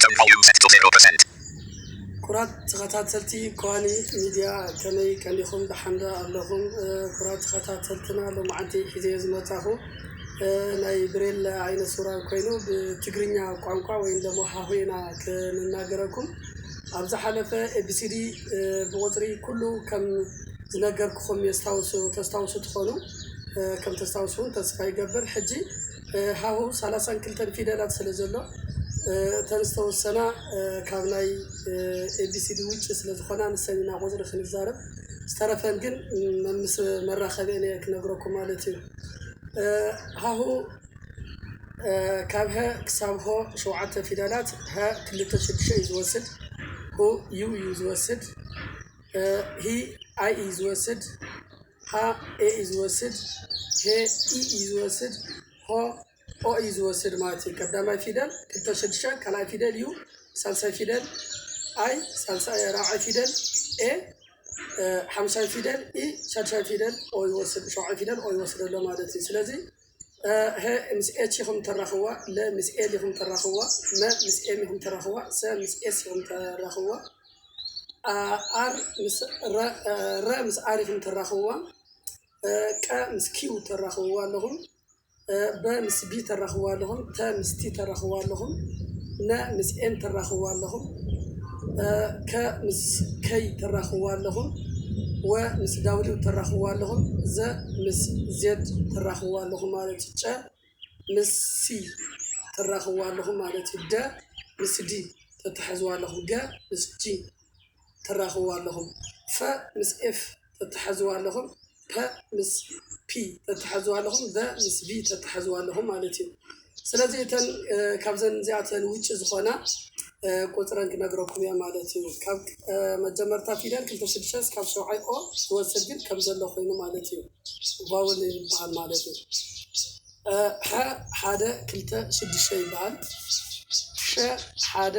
Tone volume set to zero percent. ኩራት ተኸታተልቲ ከዋኒ ሚድያ፣ ከመይ ቀኒኹም? ደሓን ዶ ኣለኹም? እ፣ ኩራት ተኸታተልትና፣ ሎማዓንቲ ሒዘዮ ዝመጻኹ እ፣ ናይ ብሬል ዓይነ ስውራን ኮይኑ ብትግርኛ ቋንቋ ወይም ደሞ ሃሁ ኢና ክንናገረኩም። ኣብ ዝሓለፈ ኤቢሲዲ እ፣ ብቁፅሪ ኩሉ ከም ዝነገርኩኹም የስታውሱ፣ ተስታውሱ ትኾኑ። እ፣ ከም ተስታውሱ እውን ተስፋ ይገብር። ሕጂ እ፣ ሃሁ ሰላሳን ክልተን ፊደላት ስለ ዘሎ እ፣ እተን ዝተወሰና እ፣ ካብ ናይ ኤቢሲዲ ውጭ ስለ ዝኾና ንሰን ኢና ቁፅሪ ክንዛረብ። ዝተረፈን ግን እ፣ ምስ መራኸቢአን እየ ክነግረኩም ማለት እዩ። እ፣ ሃሁ እ፣ ካብ ሀ ክሳብ ሆ ሸውዓተ ፊደላት። ሀ ክልተ ሽዱሽተ እዩ ዝወስድ። ሁ ዩ እዩ ዝወስድ። እ፣ ሂ ኣይ እዩ ዝወስድ። ሃ ኤ እዩ ዝወስድ። ሄ ኢ እዩ ዝወስድ። ሆ ኦ እዩ ዝወስድ ማለት እዩ። ቀዳማይ ፊደል ክልተ ሽዱሽተ፣ ካልኣይ ፊደል ዩ፣ ሳልሳይ ፊደል ኣይ፣ ሳልሳይ ራብዓይ ፊደል ኤ፣ እ፣ ሓምሳይ ፊደል ኢ፣ ሻድሻይ ፊደል ኦ ይወስድ፣ ሸውዓይ ፊደል ኦ ይወስድ ኣሎ ማለት እዩ። ስለዚ ሀ ምስ ኤች ኢኹም ተራኽዋ፣ ለ ምስ ኤል ኢኹም ተራኽዋ፣ መ ምስ ኤም ኢኹም ተራኽዋ፣ ሰ ምስ ኤስ ኢኹም ተራኽዋ፣ አ- ኣር ምስ ረ፣ ረ ምስ ኣር ኢኹም ተራኽዋ፣ እ፣ ቀ ምስ ኪው ተራኽዋ ኣለኹም፣ እ፣ በ ምስ ቢ ተራኽዋ ኣለኹም፣ ተ ምስ ቲ ተራኽዋ ኣለኹም፣ ነ ምስ ኤን ተራኽዋ ኣለኹም፣ እ፣ ከ ምስ ከይ ተራኽዋ ኣለኹም፣ ወ ምስ ዳብሊው ተራኽዋ ኣለኹም፣ ዘ ምስ ዜድ ተራኽዋ ኣለኹም ማለት እዩ። ጨ ምስ ሲ ተራኽዋ ኣለኹም ማለት እዩ። ደ ምስ ዲ ተተሐዝዋ ኣለኹም። ገ ምስ ጂ ተራኽዋ ኣለኹም። ፈ ምስ ኤፍ ተተሐዝዋ ኣለኹም። ፐ ምስ ፒ ተተሐዝዋ ኣለኹም። በ ምስ ቪ ተተሐዝዋ ኣለኹም ማለት እዩ። ስለዚ እተን እ፣ ካብዘን እዚኣተን ውጭ ዝኾና እ፣ ቁፅረን ክነግረኩም እየ ማለት እዩ። ካብ እ፣ መጀመርታ ፊደል ክልተ ሽዱሽተ ካብ ሸውዓይ ኦ ዝወስድ ግን ከም ዘሎ ኮይኑ ማለት እዩ። ቫውል ይበሃል ማለት እዩ። እ፣ ሐ ሓደ ክልተ ሽዱሽተ ይበሃል። ሸ ሓደ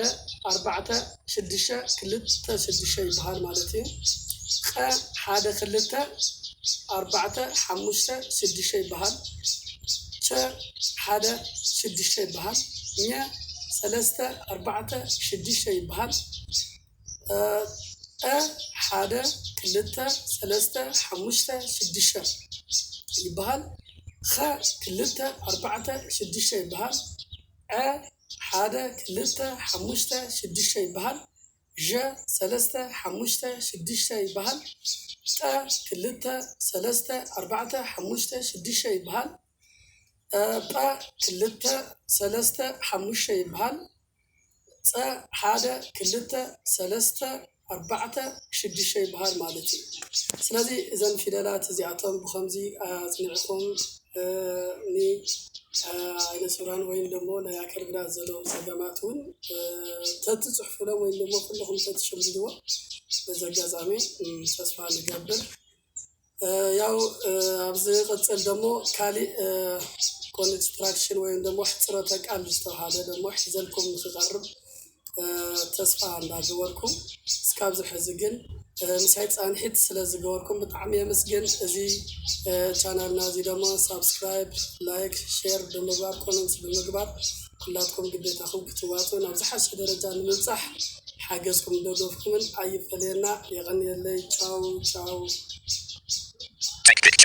ኣርባዕተ ሽዱሽተ ክልተ ሽዱሽተ ይበሃል ማለት እዩ። ቀ ሓደ ክልተ ኣርባዕተ ሓሙሽተ ሽዱሽተ ይበሃል። ቸ ሓደ ሽዱሽተ ይበሃል። ኘ ሰለስተ ኣርባዕተ ሽዱሽተ ይበሃል። እ፣ ጠ ሓደ ክልተ ሰለስተ ሓሙሽተ ሽዱሽተ ይበሃል። ኸ ክልተ ኣርባዕተ ሽዱሽተ ይበሃል። ዐ ሓደ ክልተ ሓሙሽተ ሽዱሽተ ይበሃል። ዠ ሰለስተ ሓሙሽተ ሽዱሽተ ይበሃል። ጠ ክልተ ሰለስተ ኣርባዕተ ሓሙሽተ ሽዱሽተ ይበሃል። እ፣ ጳ ክልተ ሰለስተ ሓሙሽተ ይበሃል። ጸ ሓደ ክልተ ሰለስተ ኣርባዕተ ሽዱሽተ ይበሃል ማለት እዩ። ስለዚ እዘን ፊደላት እዚኣቶም ብኸምዚ ኣጽኒዕኹም እ፣ ን እ፣ ዓይነ ስውራን ወይም ደሞ ናይ ኣካል ጉድኣት ዘለዎም ጸገማት እውን እ፣ ተትጽሕፉሎም ወይም ደሞ ኩልኹም ተትሸምድድዎ በዚ ኣጋጣሚ እ፣ ተስፋ ንገብር። እ፣ ያው እ፣ ኣብዚ ቅጽል ደሞ ካሊእ እ፣ ኮንስትራክሽን ወይም ደሞ ሕጽረተ ቃል ዝተባሃለ ደሞ ሒዘልኩም ንክቐርብ እ፣ ተስፋ እንዳገበርኩ እስካብ ዝሕዚ ግን እ፣ ምሳይ ጻንሒት ስለ ዝገበርኩም ብጣዕሚ የመስግን። እዚ እ፣ ቻናልና እዚ ደሞ ሳብስክራይብ፣ ላይክ፣ ሼር ብምግባር ኮመንት ብምግባር ኩላትኩም ግዴታኹም ክትዋፁ ናብ ዝሓሸ ደረጃ ንምብፃሕ ሓገዝኩም ደገፍኩምን ኣይፈለየና። የቐንየለይ። ቻው ቻው። Tech Pick